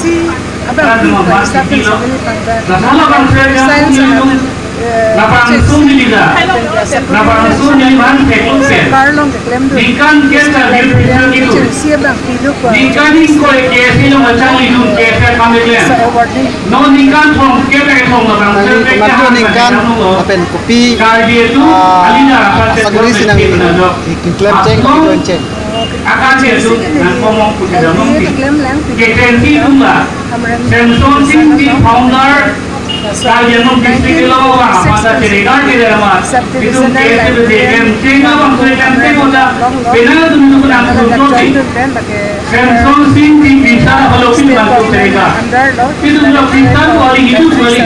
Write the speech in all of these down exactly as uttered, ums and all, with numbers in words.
isi abang pi pa isa pen sumini pangda. Science alam, eh, labangso neli la, labangso neli van theklong pen. Sorkar along keklem dun. Ningkan ke ta youth festival kedo. Isi abang pilu ko. Ningkan ingkoi K S A along kacharlidun K S A akam keklem. Sa award ni. Non ningkan thomkep ke thom labang. Nangli komantu ningkan lapen kopi, Karbi atum, ah, alida, asaguri si nangli keklem cheng, keklem cheng. Akan dia tu nang komong putih damong ti. Keklem lang. Keklem ti tung la. Samson Sing ti founder Karbi Anglong district lo wa pada cerita kira ma. Itu K S A B C M cheng abang tu cheng cheng udah. Pena tu tu nang tu tu ti. Samson Sing ti bisa kalau pin bang tu cerita. Itu tu bisa tu hari itu hari.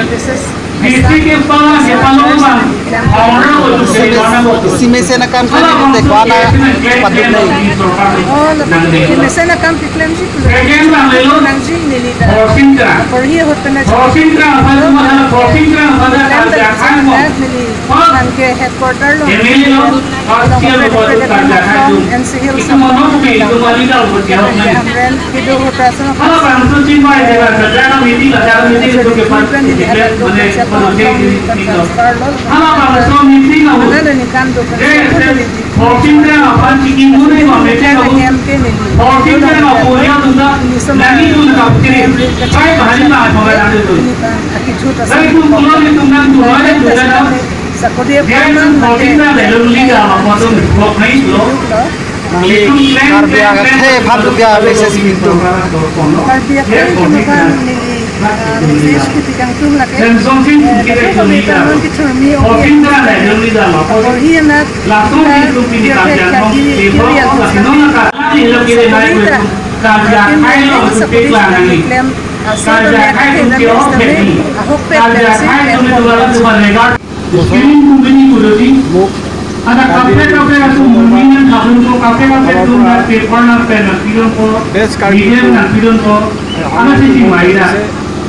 Sisi ke pala ke pala bang. Orang itu dari mana itu? Simesen akam kali ini, teko ana patik nai. Oh, lapen simesen akam keklem si pulo. Second bang lelo. Nangji neli ta. Horsing Terang. Porhi ahut pen na. Horsing Terang, apa itu masalah Horsing Terang, apa itu? Keklem ta kerja neli. Bang ke headquarter lo. M L A lo. First year lo, baru kerja kan itu. N C Hills itu mana tu, itu mana dah buat dia. Hamren, video hotel. Hala bangso chingvai dega, kerja na meeting, kerja na meeting itu ke pan, mane, mane, hala bangso meeting na. Eh, eh, fourteen na aphan chiki mune ma meeting na. Fourteen na puria tuna, lagi tuna kapkiri. Sai bahari na, bahari na tu. Sai tu pulo ni tuna, tuna ni tuna na. Dia itu fourteen na belum liga, apa tu, blok na itu. Nangli Karbi akhei aphan kopi a-message pitum? Karbi akhei aphan neli, ah, message kepi kangtung lake. Eh, latum kami ta non kethurmi ong. Porhi anat, kita, dia ke jadi, jadi yang susah. Karbi akhei lo, sakuri kita klaim, ah, so, Karbi akhei lo, ahok pe, ahok pe, Screen company ko jodi, ada kaprek kaprek atum mungkin apun ko kaprek kaprek atum na paper na pen na pilon ko, medium na pilon ko, ana sisi maida.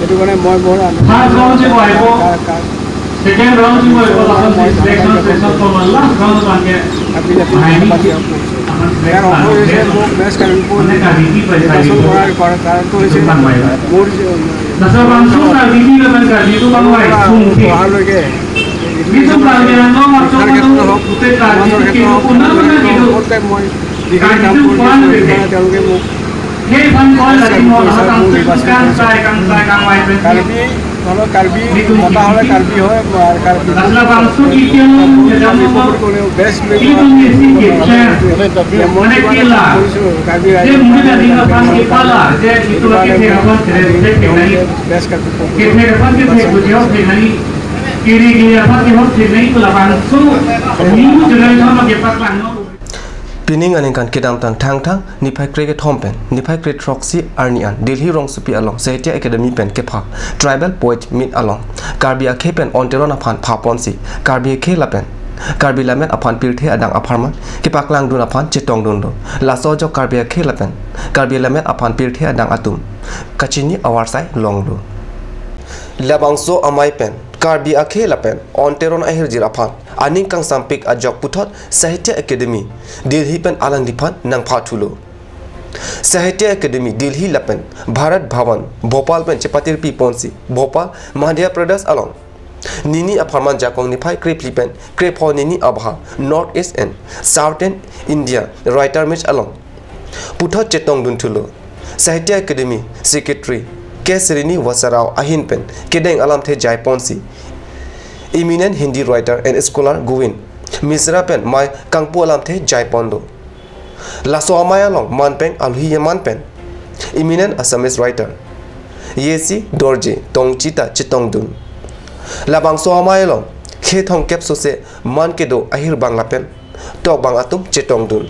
First round si ko aiko, second round si ko aiko, lapen selection, selection ko, last round ko anke. Mane Karbi akhei aphan. Nasa bangso Karbi akhei lapen Karbi atum bang vai sungsi. Itu Karbi Anglong macam itu, pute Karbi itu kilo puna puna gitu. Karbi itu kuan bebe. Ye pan kuan lagi mau lama tang tu kan sai kan sai kan vai pen. Karbi, kalau Karbi, mata hole Karbi hoy, Karbi. Nasa bangso itu yang jadam mau. Best itu mesti ke share. Mane kila. Karbi. Ye mungkin ada yang pan kepala, ye itu lagi saya apa, saya saya kenali. Best Karbi. Kita apa kita punya kenali. Kiri kiri apa kita kenali, kalau bangso new generation apa kita paklangno. Pining aningkan kedamtang Thangthang niphai krekethom pen niphai krethroksi arni an Delhi rongsopi along Sahitya Academy pen kepha Tribal Poet Meet along Karbi akhei pen onteron aphan phaponsi Karbi akhei lapen Karbi lammet aphan pirthe adang apharman kepaklangdun aphan chetongdunlo. Laso ajok Karbi akhei lapen Karbi lammet aphan pirthe adang atum kachini avarsai longlo. Labangso amei pen Karbi akhei lapen onteron ahirjir aphan aning kangsampik ajok puthot Sahitya Academy Delhi pen alangliphan nangphathulo. Sahitya Academy Delhi lapen Bharat Bhavan Bhopal pen chepatirpi ponsi Bhopal, Madhya Pradesh along nini apharman jakong niphai krephli pen krepho nini abha North East and Southern India Writer Meet along puthot chetongdunthulo. Sahitya Academy Secretary K Srinivasa Rao ahin pen kedeng alamthe jaiponsi eminent Hindi writer and scholar Govind Misra pen mei kangpu alamthe jaiponlo. Laso amei along man pen alhi yaman pen eminent Assamese writer Yesi Dorje tongchita chetongdun. Labangso amei along khethong kep sose man kedo ahirbang lapen tokbang atum chetongdun.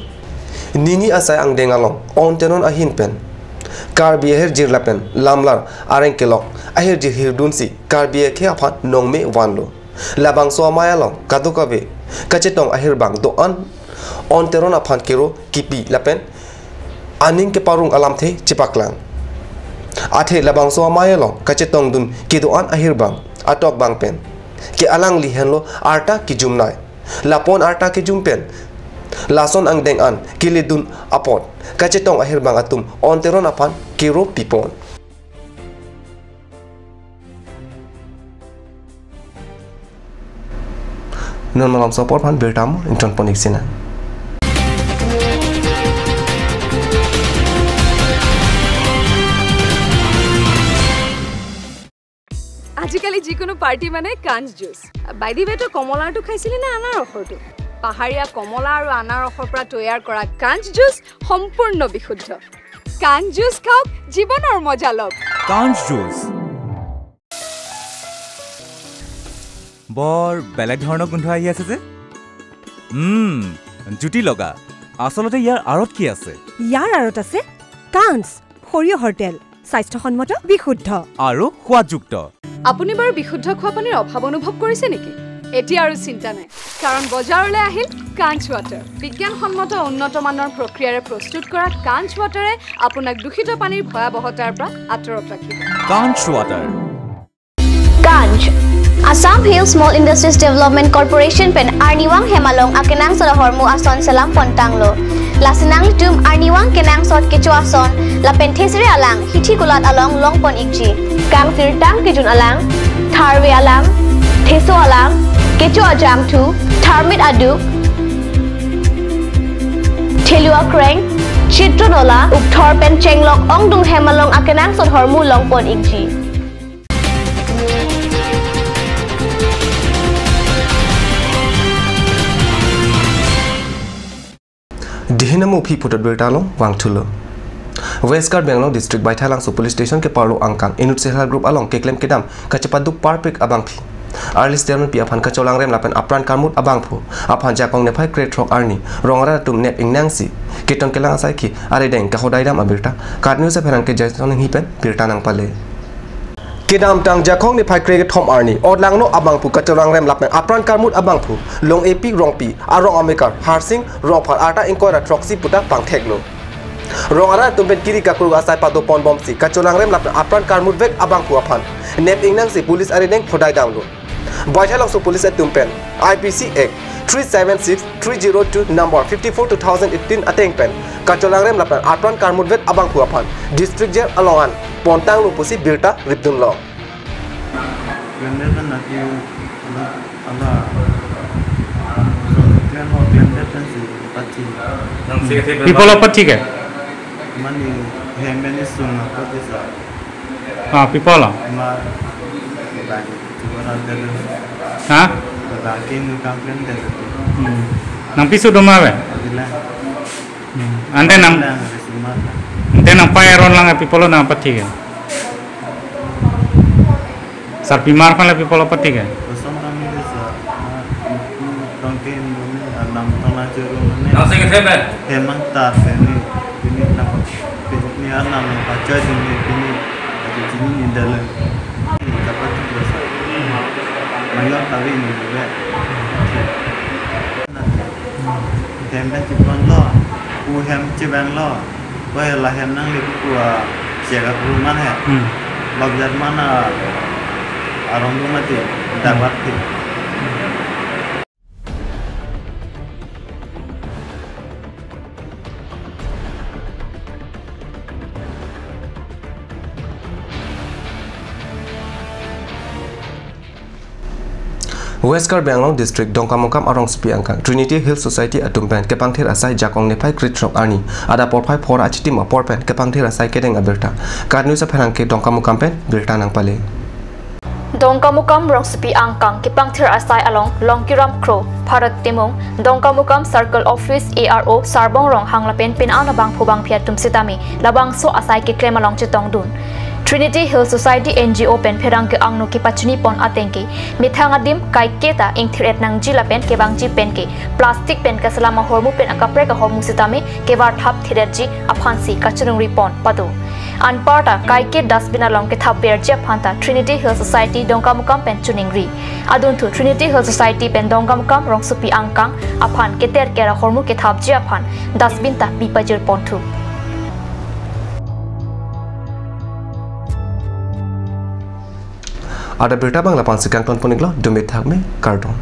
Nini asai angdeng along onteron ahin pen Karbi ahirjir lapen lamlar areng kelok ahirjir hirdunsi Karbi akhei aphan nongme vanlo. Labangso amei along kadokave kachetong ahirbang do-an onteron aphan kero kipi lapen aning keparong alamthe chepaklang. Athe labangso amei along kachetongdun kedo-an ahirbang atokbang pen ke alangli henlo arta kejumnei. Lapon arta kejum pen lason angdeng an keledun apot kachetong ahirbang atum onteron aphan kero pipon. Non malomso apor aphan birta mo ingtonpon-ik sina. আজিকালি যিকোনো পাৰ্টি মানে কাঞ্চ juice. By the ৱে, তই কমলাৰটো খাইছিলি নে আনাৰসৰটো? পাহাৰীয়া কমলা আৰু আনাৰসৰ পৰা তৈয়াৰ কৰা কাঞ্চ জুচ সম্পূৰ্ণ বিশুদ্ধ। কাঞ্চ জুচ খাওক, জীৱনৰ মজা লওক। কাঞ্চ জুচ। বৰ বেলেগ ধৰণৰ গোন্ধ আহি আছে যে। উম, জুতি লগা। আচলতে ইয়াৰ আঁৰত কি আছে? ইয়াৰ আঁৰত আছে কাঞ্চ, সৰিয়হৰ তেল, স্বাস্থ্যসন্মত, বিশুদ্ধ। আৰু সোৱাদযুক্ত। আপুনি বাৰু বিশুদ্ধ খোৱা পানীৰ অভাৱ অনুভৱ কৰিছে নেকি? এতিয়া আৰু চিন্তা নাই, কাৰণ বজাৰলৈ আহিল কাঞ্চ ৱাটাৰ। বিজ্ঞানসন্মত উন্নত মানৰ প্ৰক্ৰিয়াৰে প্ৰস্তুত কৰা কাঞ্চ ৱাটাৰে আপোনাক দূষিত পানীৰ ভয়াৱহতাৰ পৰা আঁতৰত ৰাখিব। Kanch water. Kanch, Assam Hill Small Industries Development Corporation pen arnivang hem along akenangsot ahormu ason selam pontanglo. Lasi nanglitum arnivang kenangsot kecho ason lapen thesere alang hithi kulat along longpon ikji. Kangsirtang kejun alang, tharve alang, theso alang, kecho ajangthu, tharmit aduk, thelu akreng, chitron ola, ukthor pen chenglok ongdung hem along akenangsot ahormu longpon ikji. Dihina muphi putot birta along vangthulo. West Karbi Anglong District Baithalangso Police Station keparlo angkang inut self help group along keklem kedam kachepaduk parpik abangpi. Arlys Terminpi aphan kacholangrem lapen apran karmut abangphu aphan jakong nephai krethrok arni rong arat atum nep ingnangsi ketong kelang asai ke arideng kahodaidam abirta KAT News apherangke Jason Enghi pen birta nangpale. Kedamtang jakong nephai krekethom arni odlangno abangphu kacholangrem lapen apran karmut abangphu Long-epi Rongpi arong amekar Harsing Rongphar arta ingkoi ra throksi puta pangtheklo. Rong arat atum pen kiri kakruk asai padoponbomsi kacholangrem lapen apran karmutvek abangphu aphan nep ingnangsi police arideng hodaidamlo. Baithalangso police atum pen I P C Act three seven six three zero two number fifty-four two thousand eighteen ateng pen kacholangrem lapen apran karmutvek abangphu aphan district jail along an pontanglo pusi birta ripdunlo. Klemdet pen naki ala, ala, so, klem ho, klemdet pensi pathi. Pi apotlo pathi ke? Mane hem pen isung apot disa. Ah, pi apotlo? Ma, bagi, coba nanti dulu. Ha? Bagi nu kam klemdet. Hmm. Nangpi su do ma ave? Bila. Hmm. Ante nang, Lang, ada semua. Ante nangpei aron lang pi apotlo nangpathi ke? Sarpimar aphan le pi apotlo pathi ke? Kosong kami desa, ah, itu tongke ini, ah, nam tong aja rumah ni. Nang sing ke siapa? Hemang tar ini, ini nam, ini anam pacha ini, ini, ada sini ni dalam. Dapat desa. Mayor tapi ini juga. Hem pen chiponlo, u hem chibanlo, ko he la hem nangli pu a chega puru man he. Hmm. Lok jat man a arong du mati, dapat ke. West Karbi Anglong District Dongkamukam arongsopi angkang Trinity Hill Society atum pen kepangthir asai jakong nephai krethrok arni adap porphai phor achitim apor pen kepangthir asai kedeng abirta. KAT News apherangke Dongkamukam pen birta nangpale. Dongkamukam rongsopi angkang kepangthir asai along Longkiram Kro, Bharat Timung, Dongkamukam Circle Office A R O Sarbong Ronghang lapen pin-an abangphu bangphi atum sitame labangso asai keklem along chetongdun. Trinity Hill Society N G O pen pherangke angno kepachinipon ateng ke methang adim kaiketa ingthir-et nangji lapen kevangji pen ke plastic pen kaselam ahormu pen akaprek ahormu sitame kevarthap thir-etji aphansi kachoningri pon pado. Anparta kaike dustbin along kethapverji aphanta Trinity Hill Society Dongkamukam pen choningri. Adunthu Trinity Hill Society pen Dongkamukam rongsopi angkang aphan keterker ahormu kethapji aphan dustbin ta bipajir ponthu. Ada birta abang lapu-ansi kangton pon-iklo, dumi thakme, kardom.